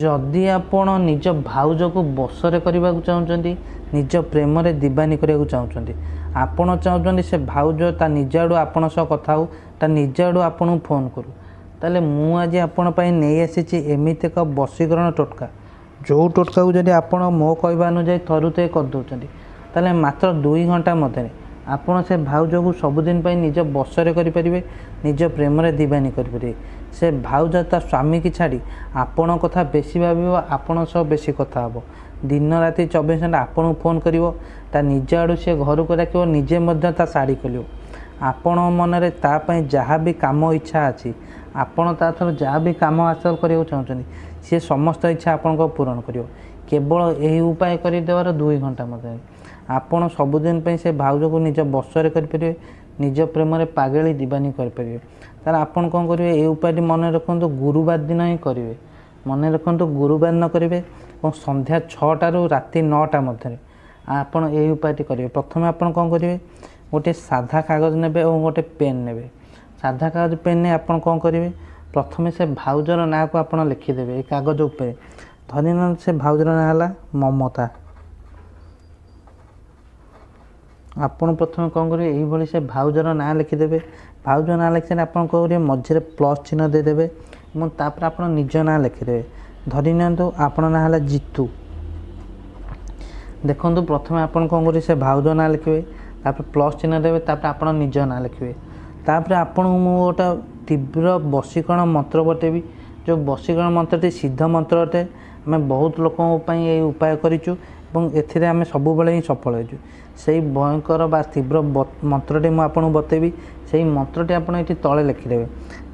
ଯଦି ଆପଣ ନିଜ ଭାଉଜକୁ ବଶରେ କରିବାକୁ ଚାହୁଁଛନ୍ତି, ନିଜ ପ୍ରେମରେ ଦିବାନୀ କରିବାକୁ ଚାହୁଁଛନ୍ତି, ଆପଣ ଚାହୁଁଛନ୍ତି ସେ ଭାଉଜ ତା ନିଜ ଆଡ଼ୁ ଆପଣଙ୍କ ସହ କଥା ହେଉ, ତା ନିଜ ଆଡ଼ୁ ଆପଣଙ୍କୁ ଫୋନ୍ କରୁ, ତାହେଲେ ମୁଁ ଆଜି ଆପଣ ପାଇଁ ନେଇ ଆସିଛି ଏମିତି ଏକ ବଶୀକରଣ ଟୋଟକା। ଯେଉଁ ଟୋଟକାକୁ ଯଦି ଆପଣ ମୋ କହିବା ଅନୁଯାୟୀ ଥରୁଟେ କରିଦେଉଛନ୍ତି, ତାହେଲେ ମାତ୍ର 2 ଘଣ୍ଟା ମଧ୍ୟରେ ଆପଣ ସେ ଭାଉଜକୁ ସବୁଦିନ ପାଇଁ ନିଜ ବଶରେ କରିପାରିବେ, ନିଜ ପ୍ରେମରେ ଦିବାନୀ କରିପାରିବେ। ସେ ଭାଉଜ ତା ସ୍ୱାମୀକି ଛାଡ଼ି ଆପଣଙ୍କ କଥା ବେଶୀ ଭାବିବ, ଆପଣଙ୍କ ସହ ବେଶୀ କଥା ହେବ, ଦିନ ରାତି 24 ଘଣ୍ଟା ଆପଣଙ୍କୁ ଫୋନ୍ କରିବ, ତା ନିଜ ଆଡ଼ୁ ସେ ଘରକୁ ଡାକିବ, ନିଜେ ମଧ୍ୟ ତା ଶାଢ଼ୀ ଖୋଲିବ। ଆପଣଙ୍କ ମନରେ ତା ପାଇଁ ଯାହା ବି କାମ ଇଚ୍ଛା ଅଛି, ଆପଣ ତା ଠାରୁ ଯାହା ବି କାମ ହାସଲ କରିବାକୁ ଚାହୁଁଛନ୍ତି, ସିଏ ସମସ୍ତ ଇଚ୍ଛା ଆପଣଙ୍କ ପୂରଣ କରିବ। କେବଳ ଏହି ଉପାୟ କରିଦେବାର 2 ଘଣ୍ଟା ମଧ୍ୟରେ ଆପଣ ସବୁଦିନ ପାଇଁ ସେ ଭାଉଜକୁ ନିଜ ବଶରେ କରିପାରିବେ, ନିଜ ପ୍ରେମରେ ପାଗେଳି ଦିବାନୀ କରିପାରିବେ। ତାହେଲେ ଆପଣ କ'ଣ କରିବେ? ଏହି ଉପାୟଟି ମନେ ରଖନ୍ତୁ, ଗୁରୁବାର ଦିନ ହିଁ କରିବେ। ମନେ ରଖନ୍ତୁ, ଗୁରୁବାର ଦିନ କରିବେ ଏବଂ ସନ୍ଧ୍ୟା 6ଟାରୁ ରାତି 9ଟା ମଧ୍ୟରେ ଆପଣ ଏହି ଉପାୟଟି କରିବେ। ପ୍ରଥମେ ଆପଣ କ'ଣ କରିବେ? ଗୋଟିଏ ସାଧା କାଗଜ ନେବେ ଏବଂ ଗୋଟେ ପେନ୍ ନେବେ। ସାଧା କାଗଜ ପେନ୍ ନେଇ ଆପଣ କ'ଣ କରିବେ? ପ୍ରଥମେ ସେ ଭାଉଜର ନାଁକୁ ଆପଣ ଲେଖିଦେବେ ଏଇ କାଗଜ ଉପରେ। ଧରି ନିଅନ୍ତୁ ସେ ଭାଉଜର ନାଁ ହେଲା ମମତା। ଆପଣ ପ୍ରଥମେ କ'ଣ କରିବେ? ଏଇଭଳି ସେ ଭାଉଜର ନାଁ ଲେଖିଦେବେ। ଭାଉଜ ନାଁ ଲେଖିସାରିଲେ ଆପଣ କ'ଣ କରିବେ? ମଝିରେ ପ୍ଲସ୍ ଚିହ୍ନ ଦେଇଦେବେ ଏବଂ ତାପରେ ଆପଣ ନିଜ ନାଁ ଲେଖିଦେବେ। ଧରି ନିଅନ୍ତୁ ଆପଣଙ୍କ ନାଁ ହେଲା ଜିତୁ। ଦେଖନ୍ତୁ, ପ୍ରଥମେ ଆପଣ କ'ଣ କରିବେ? ସେ ଭାଉଜ ନାଁ ଲେଖିବେ, ତାପରେ ପ୍ଲସ୍ ଚିହ୍ନ ଦେବେ, ତାପରେ ଆପଣ ନିଜ ନାଁ ଲେଖିବେ। ତାପରେ ଆପଣଙ୍କୁ ମୁଁ ଗୋଟେ ତୀବ୍ର ବଶୀକରଣ ମନ୍ତ୍ର ବତେଇବି, ଯେଉଁ ବଶୀକରଣ ମନ୍ତ୍ରଟି ସିଦ୍ଧ ମନ୍ତ୍ର ଅଟେ। ଆମେ ବହୁତ ଲୋକଙ୍କ ପାଇଁ ଏହି ଉପାୟ କରିଛୁ ଏବଂ ଏଥିରେ ଆମେ ସବୁବେଳେ ହିଁ ସଫଳ ହେଇଛୁ। ସେଇ ଭୟଙ୍କର ବା ତୀବ୍ର ମନ୍ତ୍ରଟି ମୁଁ ଆପଣଙ୍କୁ ବତେଇବି। ସେଇ ମନ୍ତ୍ରଟି ଆପଣ ଏଠି ତଳେ ଲେଖିଦେବେ।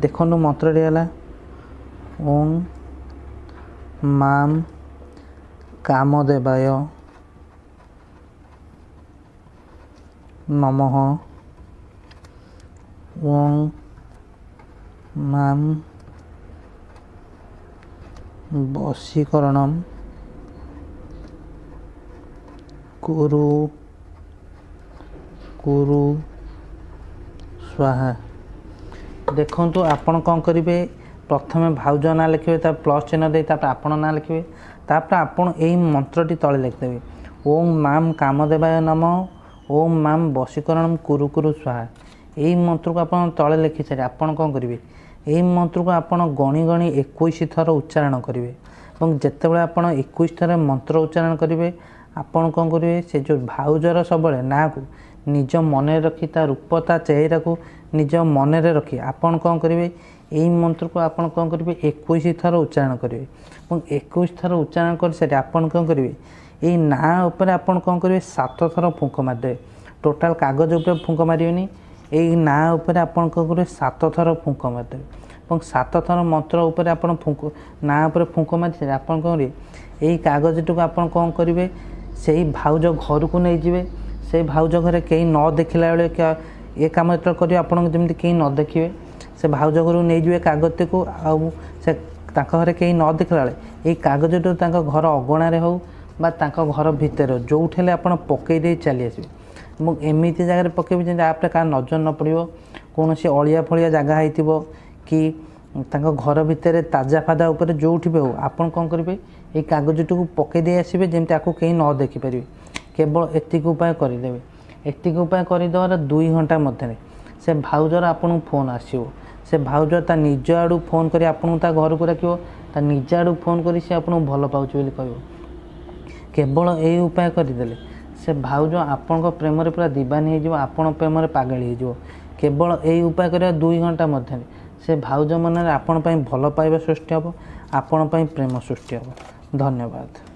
ଦେଖନ୍ତୁ, ମନ୍ତ୍ରଟି ହେଲା ଓଁ ମାମ୍ କାମଦେବାୟ ନମଃ, ଓଁ ମାମ୍ ବଶୀକରଣମ୍ କୁରୁ କୁରୁ ସ୍ୱାହା। ଦେଖନ୍ତୁ, ଆପଣ କ'ଣ କରିବେ? ପ୍ରଥମେ ଭାଉଜ ନାଁ ଲେଖିବେ, ତା ପ୍ଲସ୍ ଚିହ୍ନ ଦେଇ ତାପରେ ଆପଣ ନାଁ ଲେଖିବେ, ତାପରେ ଆପଣ ଏଇ ମନ୍ତ୍ରଟି ତଳେ ଲେଖିଦେବେ, ଓଁ ମାମ୍ କାମଦେବାୟ ନମଃ, ଓଁ ମାମ୍ ବଶୀକରଣମ୍ କୁରୁ କୁରୁ ସ୍ୱାହା। ଏଇ ମନ୍ତ୍ରକୁ ଆପଣ ତଳେ ଲେଖି ସାରି ଆପଣ କ'ଣ କରିବେ? ଏଇ ମନ୍ତ୍ରକୁ ଆପଣ ଗଣି ଗଣି 21 ଥର ଉଚ୍ଚାରଣ କରିବେ ଏବଂ ଯେତେବେଳେ ଆପଣ 21 ଥର ମନ୍ତ୍ର ଉଚ୍ଚାରଣ କରିବେ, ଆପଣ କ'ଣ କରିବେ? ସେ ଯେଉଁ ଭାଉଜର ସବୁବେଳେ ନାଁକୁ ନିଜ ମନରେ ରଖି, ତା ରୂପ ତା ଚେହେରାକୁ ନିଜ ମନରେ ରଖି ଆପଣ କ'ଣ କରିବେ? ଏଇ ମନ୍ତ୍ରକୁ ଆପଣ କ'ଣ କରିବେ? 21 ଥର ଉଚ୍ଚାରଣ କରିବେ ଏବଂ 21 ଥର ଉଚ୍ଚାରଣ କରିସାରି ଆପଣ କ'ଣ କରିବେ? ଏଇ ନାଁ ଉପରେ ଆପଣ କ'ଣ କରିବେ? 7 ଥର ଫୁଙ୍କ ମାରିଦେବେ। ଟୋଟାଲ୍ କାଗଜ ଉପରେ ଫୁଙ୍କ ମାରିବେନି, ଏଇ ନାଁ ଉପରେ ଆପଣ କ'ଣ କରିବେ? 7 ଥର ଫୁଙ୍କ ମାରିଦେବେ ଏବଂ 7 ଥର ମନ୍ତ୍ର ଉପରେ ଆପଣ ଫୁଙ୍କ, ନାଁ ଉପରେ ଫୁଙ୍କ ମାରି ସାରି ଆପଣ କ'ଣ କରିବେ? ଏଇ କାଗଜଟିକୁ ଆପଣ କ'ଣ କରିବେ? ସେଇ ଭାଉଜ ଘରକୁ ନେଇଯିବେ। ସେଇ ଭାଉଜ ଘରେ କେହି ନ ଦେଖିଲା ବେଳେ ଏ କାମ ଯେତେବେଳେ କରିବେ, ଆପଣଙ୍କୁ ଯେମିତି କେହି ନ ଦେଖିବେ, ସେ ଭାଉଜ ଘରକୁ ନେଇଯିବେ କାଗଜଟିକୁ। ଆଉ ସେ ତାଙ୍କ ଘରେ କେହି ନ ଦେଖିଲା ବେଳେ ଏଇ କାଗଜଟିକୁ ତାଙ୍କ ଘର ଅଗଣାରେ ହେଉ ବା ତାଙ୍କ ଘର ଭିତରେ ହେଉ, ଯେଉଁଠି ହେଲେ ଆପଣ ପକାଇ ଦେଇ ଚାଲି ଆସିବେ ଏବଂ ଏମିତି ଜାଗାରେ ପକାଇବେ ଯେମିତି ଆ ଉପରେ କାହା ନଜର ନ ପଡ଼ିବ। କୌଣସି ଅଳିଆ ଫଳିଆ ଜାଗା ହେଇଥିବ କି ତାଙ୍କ ଘର ଭିତରେ ତାଜା ଫାଜା ଉପରେ, ଯେଉଁଠି ବି ହେଉ, ଆପଣ କ'ଣ କରିବେ? ଏଇ କାଗଜଟିକୁ ପକାଇ ଦେଇ ଆସିବେ, ଯେମିତି ଆକୁ କେହି ନ ଦେଖିପାରିବେ। କେବଳ ଏତିକି ଉପାୟ କରିଦେବେ। ଏତିକି ଉପାୟ କରିଦେବାର 2 ଘଣ୍ଟା ମଧ୍ୟରେ ସେ ଭାଉଜର ଆପଣଙ୍କୁ ଫୋନ୍ ଆସିବ। ସେ ଭାଉଜ ତା ନିଜ ଆଡ଼ୁ ଫୋନ୍ କରି ଆପଣଙ୍କୁ ତା ଘରକୁ ଡାକିବ, ତା ନିଜ ଆଡ଼ୁ ଫୋନ୍ କରି ସେ ଆପଣଙ୍କୁ ଭଲ ପାଉଛି ବୋଲି କହିବ। କେବଳ ଏଇ ଉପାୟ କରିଦେଲେ ସେ ଭାଉଜ ଆପଣଙ୍କ ପ୍ରେମରେ ପୁରା ଦିବାନୀ ହେଇଯିବ, ଆପଣଙ୍କ ପ୍ରେମରେ ପାଗଳି ହେଇଯିବ। କେବଳ ଏଇ ଉପାୟ କରିବା 2 ଘଣ୍ଟା ମଧ୍ୟରେ ସେ ଭାଉଜ ମନରେ ଆପଣ ପାଇଁ ଭଲ ପାଇବା ସୃଷ୍ଟି ହେବ, ଆପଣ ପାଇଁ ପ୍ରେମ ସୃଷ୍ଟି ହେବ। ଧନ୍ୟବାଦ।